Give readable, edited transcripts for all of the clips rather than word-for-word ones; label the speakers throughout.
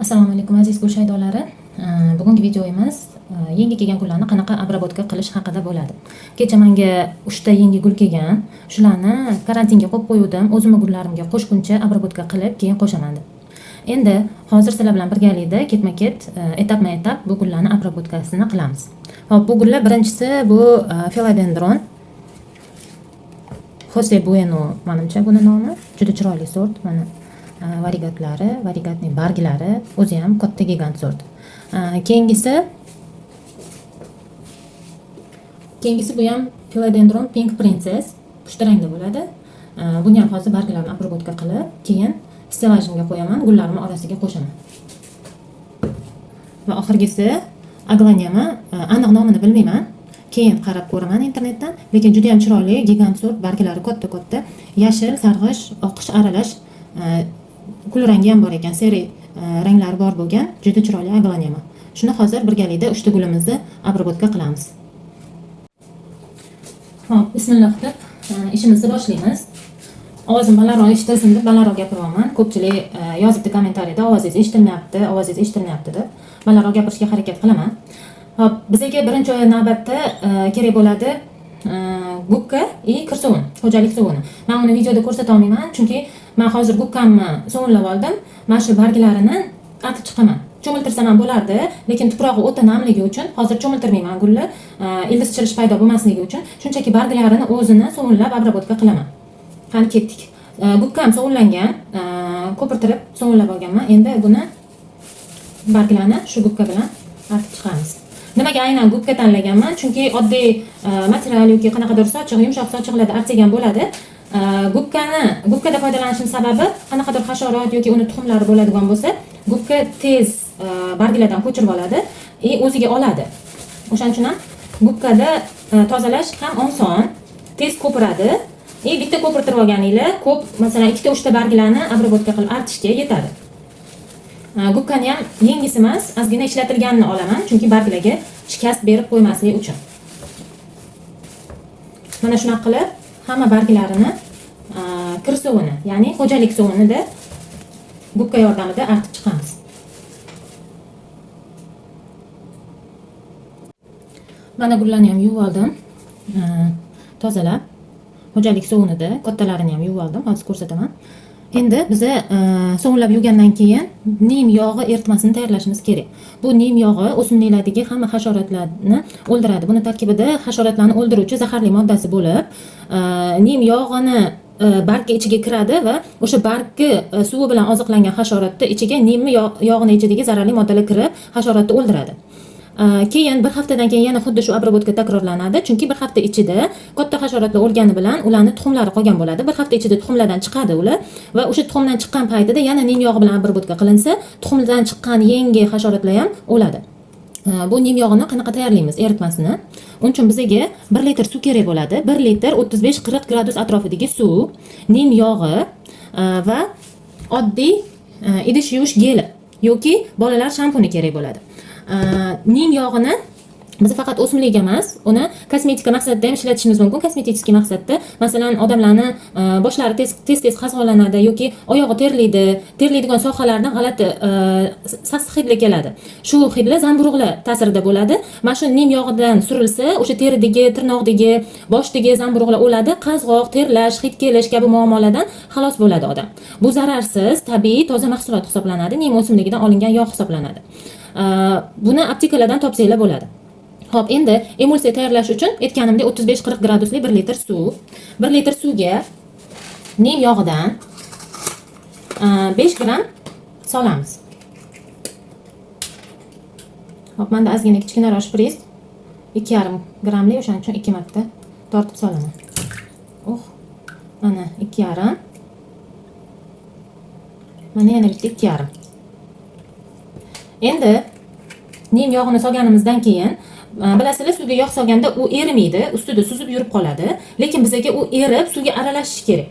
Speaker 1: Assalomu alaykum, aziz gul shaydolari. Bugungi videomiz yangi kelgan gullarni qanaqa обработка qilish haqida bo'ladi. Kecha menga 3 ta yangi gul kelgan. Shularni karantinga qo'yib qo'yuvdim. O'zimni gullarimga qo'shguncha обработка qilib, keyin qo'shaman deb. Endi hozir sizlar bilan birgalikda ketma-ket, etapma-etap bu gullarni обработка sini qilamiz. Xo'p, bu gullar birinchisi bu Philodendron Jose Bueno, menimcha buni nomi. Juda chiroyli sort. Mana variegatlari, variegatli barglari, o'zi ham katta gigant sort. Keyingisi bu ham Philodendron Pink Princess, pushti rangda bo'ladi. Buni ham hozir barglarini обработка qilib, keyin stellajimga qo'yaman, gullarimni orasiga qo'shaman. Va oxirgisi aglonema, aniq nomini bilmayman. Keyin qarab ko'raman internetdan, lekin juda ham chiroyli gigant sort, barglari katta-katta, yashil, sarg'ish, oqish aralash, kul rangi ham bor ekan, seri ranglari bor bo'lgan juda chiroyli aglonema. Shuni hozir birgalikda 3 ta gulimizni обработка qilamiz. Xo'p, bismillah deb ishimizni boshlaymiz. Ovozim balandroq eshitilsin deb balandroq gapiryapman. Ko'pchilik yozibdi kommentariyada ovozingiz eshitilmayapti, ovozingiz eshitilmayapti deb. Balandroq gapirishga harakat qilaman. Xo'p, bizga birinchi navbatda kerak bo'ladi gubka и kir sovun, xo'jalik sovuni. Men uni videoda ko'rsata olmayman, chunki men hozir gubkamni sovunlab oldim. Mana shu barglarini artib chiqaman. Cho'miltirsam ham bo'lardi, lekin tuprog'i o'ta namligi uchun hozir cho'miltirmayman gulni, ildiz chirish paydo bo'lmasligi uchun shunchaki barglarini o'zini sovunlab обработка qilaman. Qani ketdik. Gubkam sovunlangan, ko'pirtirib sovunlab olganman. Endi buni barglarni shu gubka bilan artib chiqamiz. Nimaga aynan gubka tanlaganman? Chunki oddiy material yoki qanaqadir sochiq, yumshoq sochiqlarda artsak ham bo'ladi. Gubkada foydalanishim sababi qanaqadir hasharot yoki uni tuxumlari bo'ladigan bo'lsa, gubka tez barglardan ko'chirib oladi и o'ziga oladi. O'shaning uchun ham gubkada tozalash ham oson, tez ko'piradi. И bitta ko'pirtirib olganinglar ko'p, masalan, 2 ta 3 ta barglarni обработка qilib artishga yetadi. Gubkani ham yengisi emas, ozgina ishlatilganini olaman, chunki barglarga shikast berib qo'ymaslik uchun. Mana shunaqa qilib hamma barglarini kir suvini, ya'ni xo'jalik suvini gubka yordamida artib chiqamiz. Mana gullarni ham yuvib oldim. Tozalab xo'jalik suvunida kattalarini ham yuvib oldim, hozir ko'rsataman. Endi biza sovunlab yuvgandan keyin nim yog'i eritmasini tayyorlashimiz kerak. Bu nim yog'i o'simliklardagi hamma hasharotlarni o'ldiradi. Buni tarkibida hasharotlarni o'ldiruvchi zaharli moddasi bo'lib, nim yog'ini bargga ichiga kiradi va o'sha bargni suvi bilan oziqlangan hasharotni ichiga nimni yog'ini ichidagi zararli moddalar kirib hasharotni o'ldiradi. Keyin bir haftadan keyin yana xuddi shu обработка takrorlanadi, chunki bir hafta ichida katta hasharotlar o'lgani bilan ularni tuxumlari qolgan bo'ladi. Bir hafta ichida tuxumlardan chiqadi ular va o'sha tuxumdan chiqqan paytida yana nim yog'i bilan обработка qilinsa, tuxumdan chiqqan yangi hasharotlar ham o'ladi. Bu nim yog'ini qanaqa tayyorlaymiz eritmasini? Uning uchun bizga 1 litr suv kerak bo'ladi. 1 litr 35-40 gradus atrofidagi suv, nim yog'i va oddiy idish yuvish geli yoki bolalar shampuni kerak bo'ladi. Nim yog'ini biz faqat o'simlik emas, uni kosmetika maqsadida ham ishlatishimiz mumkin, kosmetik maqsadda. Masalan, odamlarni boshlari tez tez qazg'olanadi yoki oyog'i terlaydi, terlaydigan sohalardan g'alati sassiq hidlar keladi. Shu hidlar zamburug'lar ta'sirida bo'ladi. Mana shu nim yog'idan surilsa, o'sha teridagi, tirnoqdagi, boshdagi zamburug'lar o'ladi, qazg'oq, terlash, hid kelish kabi muammolardan xalos bo'ladi odam. Bu zararsiz, tabiiy, toza mahsulot hisoblanadi, nim o'simligidan olingan yog' hisoblanadi. Buni aptekalardan topsanglar bo'ladi. Xo'p, endi emulsiya tayyorlash uchun aytganimdek 35-40 gradusli 1 litr suv. 1 litr suvga nim yog'idan 5 gramm solamiz. Xo'p, menda ozgina kichkinaroq shpris 2,5 grammli, o'shaning uchun 2 marta tortib solaman. Oh, mana 2,5. Mana yana bitta 2,5. Endi nim yog'ini solganimizdan keyin bilasizlar, suvga yog' solganda u erimaydi, ustida suzib yurib qoladi, lekin bizga u erib suvga aralashishi kerak.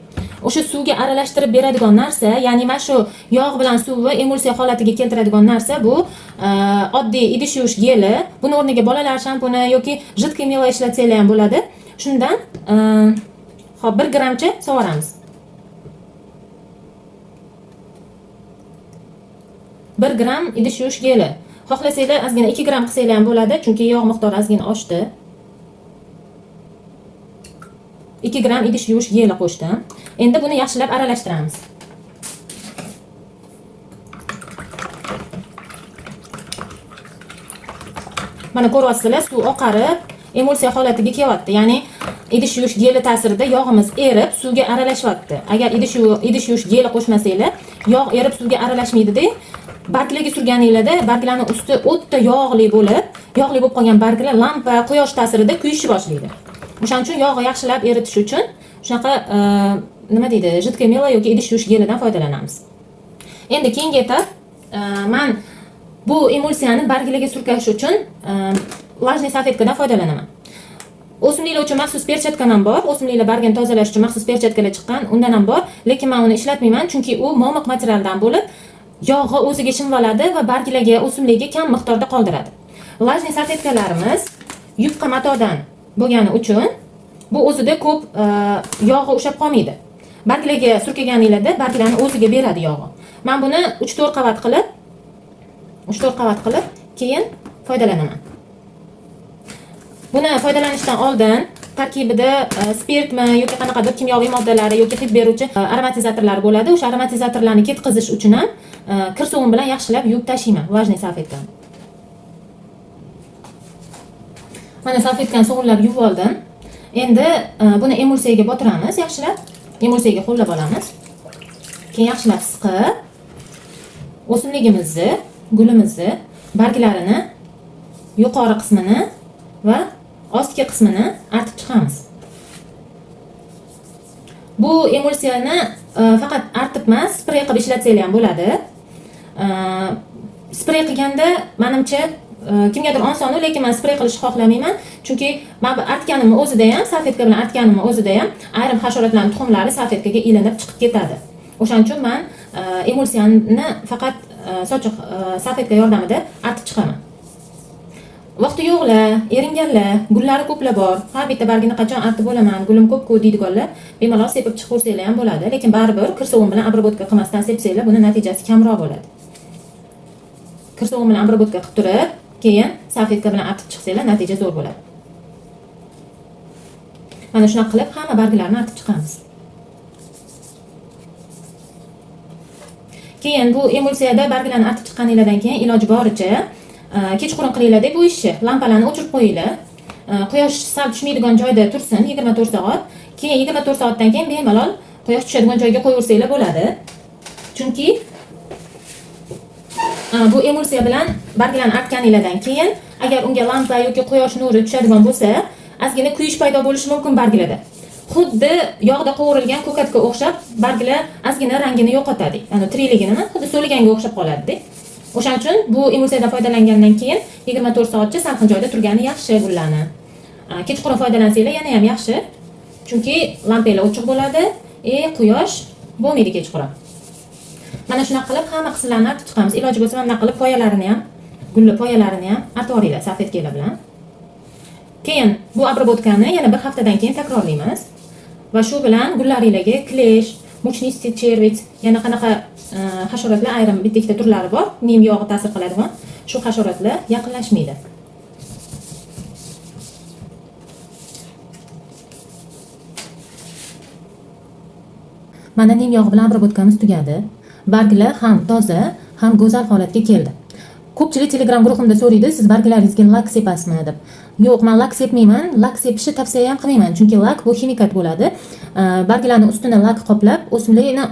Speaker 1: O'sha suvga aralashtirib beradigan narsa, ya'ni mana shu yog' bilan suvni emulsiya holatiga keltiradigan narsa bu oddiy idish yuvish geli. Buni o'rniga bolalar shampuni yoki жидкий мыло ishlatsanglar ham bo'ladi. Shundan hop 1 grammcha sovoramiz. 1 gramm idish yuvish geli. Xohlasanglar ozgina 2 gramm qilsanglar ham bo'ladi, chunki yog' miqdori ozgina oshdi. 2 gramm idish yuvish geli qo'shdim. Endi buni yaxshilab aralashtiramiz. Mana ko'ryapsizlar, suv oqarib, emulsiya holatiga kelyapti. Ya'ni idish yuvish geli ta'sirida yog'imiz erib suvga aralashyapti. Agar idish yuvish geli qo'shmasanglar, yog' erib suvga aralashmaydi-da. Barglarga surganinglarda barglarning usti o'ta yog'li bo'lib, yog'li bo'lib qolgan barglar lampa, quyosh ta'sirida kuyishni boshlaydi. O'shaning uchun yog'ni yaxshilab eritish uchun shunaqa nima deydi, жидкое мыло yoki idish yuvish gelidan foydalanamiz. Endi keyingi etap, man bu emulsiyani barglarga surkash uchun влажный salfetkadan foydalanaman. O'simliklar uchun maxsus perchatkam ham bor. O'simliklar bargini tozalash uchun maxsus perchatkalar chiqqan, undan ham bor, lekin men uni ishlatmayman, chunki u momiq materialdan bo'lib, yog'i o'ziga shimvoladi va barglarga, o'simlikka kam miqdorda qoldiradi. Влажный salfetkalarimiz yupqa matodan bo'lgani uchun bu o'zida ko'p yog'i ushlab qolmaydi. Barglarga surkaganinglarda barglarni o'ziga beradi yog'i. Men buni 3-4 qavat qilib, 3-4 qavat qilib keyin foydalanaman. Buni foydalanishdan oldin tarkibida spirtmi yoki qanaqadir kimyoviy moddalari yoki hid beruvchi aromatizatorlar bo'ladi. O'sha aromatizatorlarni ketkazish uchun ham kir suvim bilan yaxshilab yuvib tashlayman влажный salfetkani. Mana salfetkani sovunlab yuvib oldim. Endi buni emulsiyaga botiramiz yaxshilab. Emulsiyaga ho'llab olamiz. Keyin yaxshilab siqib o'simligimizni, gulimizni barglarini yuqori qismini va ostki qismini artib chiqamiz. Bu emulsiyani faqat artib emas, sprey qilib ishlatsanglar ham bo'ladi. Sprey qilganda menimcha kimgadir oson, lekin men sprey qilishni xohlamayman, chunki men bu artganimni o'zida ham, salfetka bilan artganimni o'zida ham ayrim hasharotlarning tuxumlari salfetkaga ilinib chiqib ketadi. O'shaning uchun men emulsiyani faqat sochiq salfetka yordamida artib chiqaman. Vaqti yo'qlar, eringanlar, gullari ko'plar bor. Har bitta bargini qachon artib bo'laman, gulim ko'p-ku deydiganlar, bemalol sepib chiqaversanglar ham bo'ladi, lekin baribir kir sovun bilan обработка qilmasdan sepsanglar, buni natijasi kamroq bo'ladi. Kir sovun bilan обработка qilib turib, keyin salfetka bilan artib chiqsanglar, natija zo'r bo'ladi. Mana shunaqa qilib hamma barglarni artib chiqamiz. Keyin bu emulsiyada barglarni artib chiqqaninglardan keyin iloji boricha kechqurun qilinglar deb bu ishni, lampalarni o'chirib qo'yinglar. Quyosh sal tushmaydigan joyda tursin 24 soat. Keyin 24 soatdan keyin bemalol quyosh tushadigan joyga qo'yaversanglar bo'ladi. Chunki bu emulsiya bilan barglarni artganinglardan keyin agar unga lampa yoki quyosh nuri tushadigan bo'lsa, ozgina kuyish paydo bo'lishi mumkin barglarda. Xuddi yog'da qovurilgan ko'katga o'xshab barglar ozgina rangini yo'qotadi. Ya'ni tirikligini xuddi so'liganga o'xshab qoladi-da. O'shaning uchun bu emulsiyadan foydalangandan keyin 24 soatcha salqin joyda turgani yaxshi gullarni. Kechqurun foydalansanglar yana ham yaxshi. Chunki lampalar o'chiq bo'ladi, quyosh bo'lmaydi kechqurun. Mana shunaqa qilib hamma qismlarni artib chiqamiz. Iloji bo'lsa mana bunaqa qilib poyalarini ham, gulli poyalarini ham artib yuboringlar salfetkalar bilan. Keyin bu обработкani yana bir haftadan keyin takrorlaymiz. Va shu bilan gullaringlarga klesh, мучнистый червец, yana qanaqa hasharotlar, ayrim bitta ikkita turlari bor, nim yog'i ta'sir qiladigan, shu hasharotlar yaqinlashmaydi. Mana nim yog'i bilan обработкamiz tugadi. Barglar ham toza, ham go'zal holatga keldi. Ko'pchilik Telegram guruhimda so'raydi, siz barglaringizga lak sepasizmi deb. Yo'q, men lak sepmayman, lak sepishni tavsiya ham qilmayman, chunki lak bu ximikat bo'ladi. Barglarning ustini lak qoplab, o'simlikni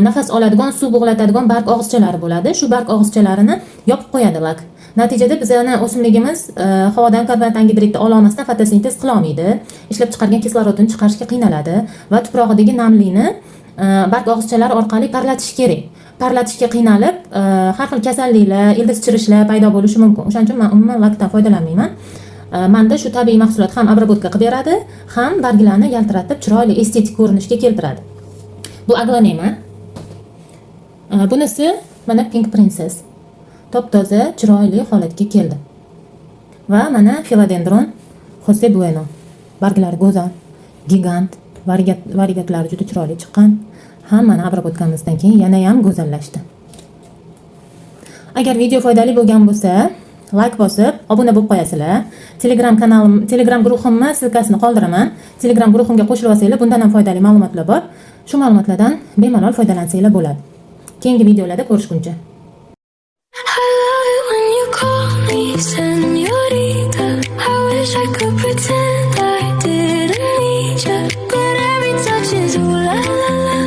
Speaker 1: nafas oladigan, suv bug'latadigan barg og'izchalari bo'ladi. Shu barg og'izchalarini yopib qo'yadi lak. Natijada bizani o'simligimiz havodan karbonat angidridni ola olmasdan fotosintez qila olmaydi. Ishlab chiqargan kislorodini chiqarishga qiynaladi va tuprog'idagi namlikni barg og'izchalari orqali parlatish kerak. Parlatishga qiynalib, har xil kasalliklar, ildiz chirishlar paydo bo'lishi mumkin. O'shaning uchun men umuman lakdan foydalanmayman. Menda shu tabiiy mahsulot ham обработка qilib beradi, ham barglarni yaltiratib, chiroyli estetik ko'rinishga keltiradi. Bu aglonema. Bunisi mana Pink Princess. Top-toza, chiroyli holatga keldi. Va mana Philodendron Jose Bueno. Barglari go'zal, gigant, varigatlari juda chiroyli chiqqan. Hammani обработkamizdan keyin yana ham go'zallashdi. Agar video foydali bo'lgan bo'lsa, layk bosib, obuna bo'lib qo'yasizlar. Telegram kanalim, Telegram guruhimni ссылка sini qoldiraman. Telegram guruhimga qo'shilib olsanglar, bundan ham foydali ma'lumotlar bor. Shu ma'lumotlardan bemalol foydalansanglar bo'ladi. Keyingi videolarda ko'rishguncha.
Speaker 2: I love it when you call me señorita. I wish I could pretend I didn't need you, but every touch is ooh la la la.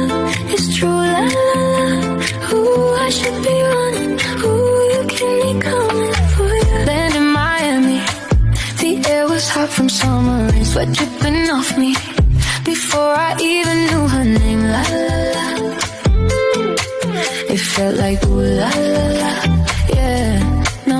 Speaker 2: It's true la la la. Ooh, I should be running. Ooh, you keep me coming for you. Land in Miami, the air was hot from summer rain, sweat dripping off me. Before I even knew her name, la la la. It felt like ooh la la la, yeah, no.